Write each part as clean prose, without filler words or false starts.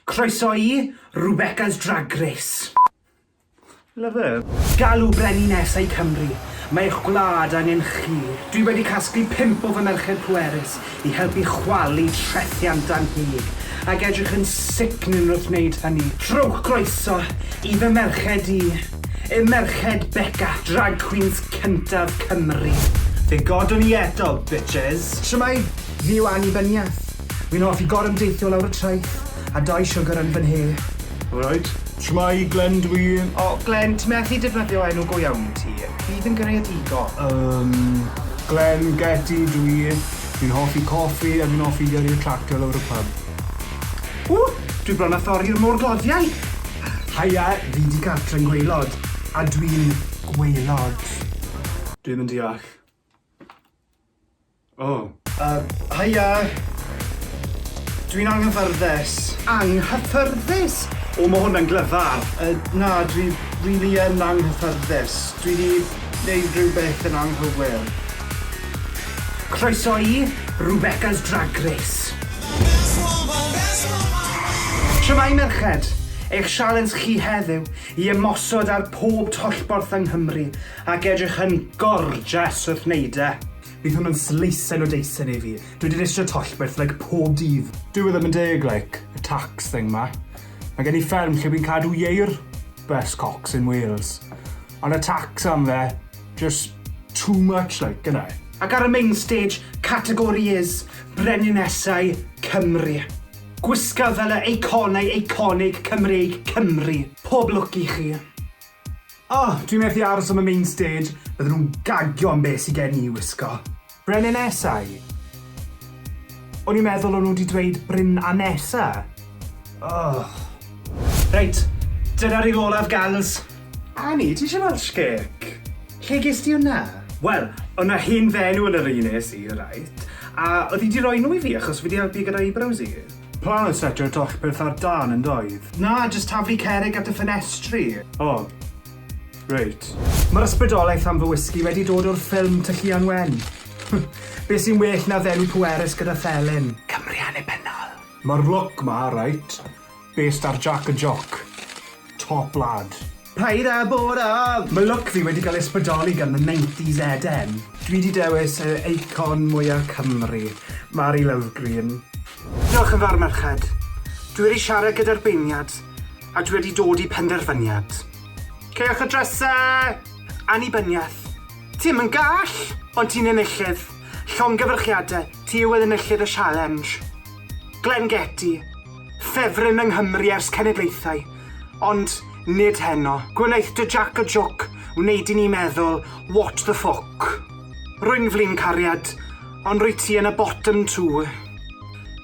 Croeso i Rebecca's Drag Race. Love her. Galw Breninesau Cymru, mae eich gwlad angen chi. Dwi wedi casglu pump o fy merched pwerus i helpu chwalu trethiant annheg, ac edrych yn sicnin wrth wneud hynny. Rhowch groeso i fy merched i, y merched Beca, drag queens cyntaf Cymru. Fe godwn i eto, bitches! Shwmae, fi yw Annibyniaeth. Wi'n hoffi gorymdeithio lawr y traeth, a doi siwgr yn fy nhe. Alright. Shwmae, Glenn dw i. O, Glenn, ti methu defnyddio enw go iawn ti. Bydd yn greadigol. Yym, Glenn Getty dw i. Fi'n hoffi coffi a fi'n hoffi gyrru'r tractor lawr y pub. Ww, dwi bron â thorri'r morgloddiau! Haia, fi 'di Catrin Gwaelod, a dwi'n gwaelod. Dwi'm yn deall. O. Yy, haia! Dwi'n anghyffyrddus. Anghyffyrddus? O, ma' hwnna'n glyfar. Yy, na, dwi rili yn anghyffyrddus. Dwi 'di neud rhywbeth yn anghywir. Croeso i Rebecca's Drag Race. Shwmae merched! Eich sialens chi heddiw i ymosod ar pob tollborth yng Nghymru ac edrych yn gorgeous wrth wneud e. Bydd hwn yn sleisen o deisen i fi. Dwi 'di dinistrio tollbyrth like pob dydd. Dyw e ddim yn deg like, y tax thing 'ma. Mae gen i fferm lle fi'n cadw ieir. Best cocks in Wales. Ond y tax am fe, just too much like, innit? Ac ar y main stage, categori is Breninesau Cymru. Gwisga fel y eiconau eiconig Cymreig Cymru. Pob lwc i chi. O, dwi methu aros am y main stage, bydden nhw'n gagio am beth sy gen i i wisgo. Breninesau? O'n i'n meddwl o'n nhw 'di dweud Bryn Anesa. Oh. Reit, dyna'r un olaf gals. Annie, ti eisiau Welsh cake? Lle ges di hwnna? Wel, o'na hen fenyw yn yr un es i, reit, a oedd hi 'di roi nhw i fi achos fi 'di helpu gyda eyebrows hi. Plan oedd setio'r tollbyrth ar dân yn doedd? Na, jyst taflu cerrig at y ffenestri. O. Reit. Mae'r ysbrydoliaeth am fy wisgi wedi dod o'r ffilm Tylluan Wen. Be sy'n well na fenyw pwerus gyda felyn? Cymru annibynnol. Mae'r look 'ma, reit, based ar Jac y Joc. Top lad. Paid â bod ofn! Mae look fi wedi cael ei ysbrydoli gan the 90s Eden. Dwi 'di dewis y eicon mwya Cymru, Mari Lovgreen. Diolch yn fawr merched. Dwi wedi siarad gyda'r beirniad a dwi wedi dod i penderfyniad. Caewch y drysau! Annibyniaeth. Ti'm yn gall! Ond ti'n enillydd. Llongyfarchiadau, ti yw enillydd y sialens. Glenn Getty. Ffefryn yng Nghymru ers cenedlaethau. Ond nid heno. Gwnaeth dy Jac y Jwc wneud i ni meddwl what the ffwc. Rwy'n flin cariad, ond rwyt ti yn y bottom two.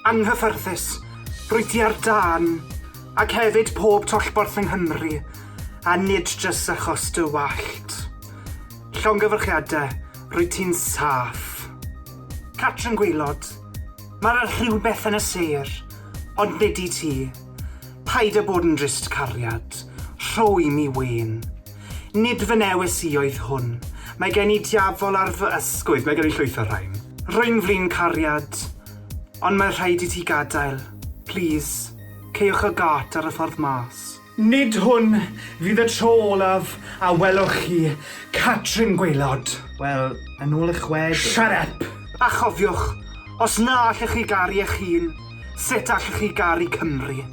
Anghyffyrddus. Rwyt ti ar dân. Ac hefyd pob tollborth yng Nghymru, a nid jyst achos dy wallt. Llongyfarchiadau, rwyt ti'n saff. Catrin Gwaelod, mae 'na rhywbeth yn y sêr, ond nid i ti. Paid â bod yn drist cariad, rho i mi wên. Nid fy newis i oedd hwn. Mae gen i diafol ar fy ysgwydd, mae gen i llwyth o rhain. Rwy'n flin cariad, ond mae rhaid i ti gadael, plîs. Caewch y gât ar y ffordd mas. Nid hwn fydd y tro olaf a welwch chi Catrin Gwaelod. Wel, yn ôl y chwedl. Shut up! A chofiwch, os na allwch chi garu eich hun, sut allwch chi garu Cymru?